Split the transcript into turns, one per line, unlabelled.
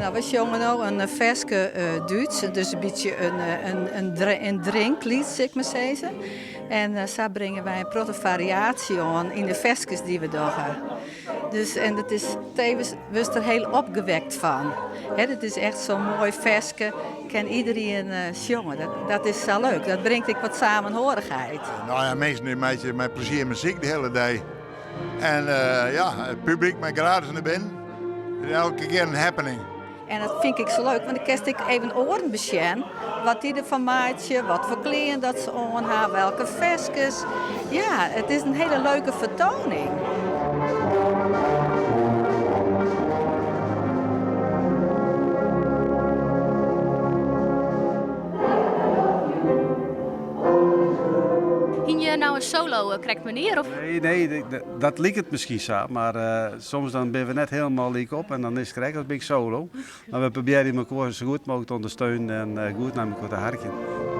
No, we sjonge no in ferske Dútsk, dus in bytsje in drinkliet, sil ik mar sizze. En sa bringe wy in protte fariaasje oan yn de ferskes dy't we dogge. Dus, en it is tevens wurdst der hiel opgewekt fan. Hè, dit is echt zo'n moai ferske, kin iedereen sjonge. Dat is sa leuk, dat bringt ek wat samenhorigheid.
No ja, minsken dy meitsje mei plezier muzyk de hiele dei. En ja, it publyk mei gratis nei binnen. It is elke kear in happening.
En dat fyn ik sa leuk, want dan kinst ek even oaren besjen wat dy derfan meitsje, wat foar klean dat se oan ha, welke ferskes. Ja, it is in hiele leuke fertoaning.
Hiene je no in solo krekt menear? Of?
Nee, nee, dat liket miskien sa, mar soms dan binne we net hielendal lyk op en dan is it krekt as bin ik solo. Mar we probearje mekoar sa goed mooglik te ûndersteunen en goed nei mekoar te harkjen.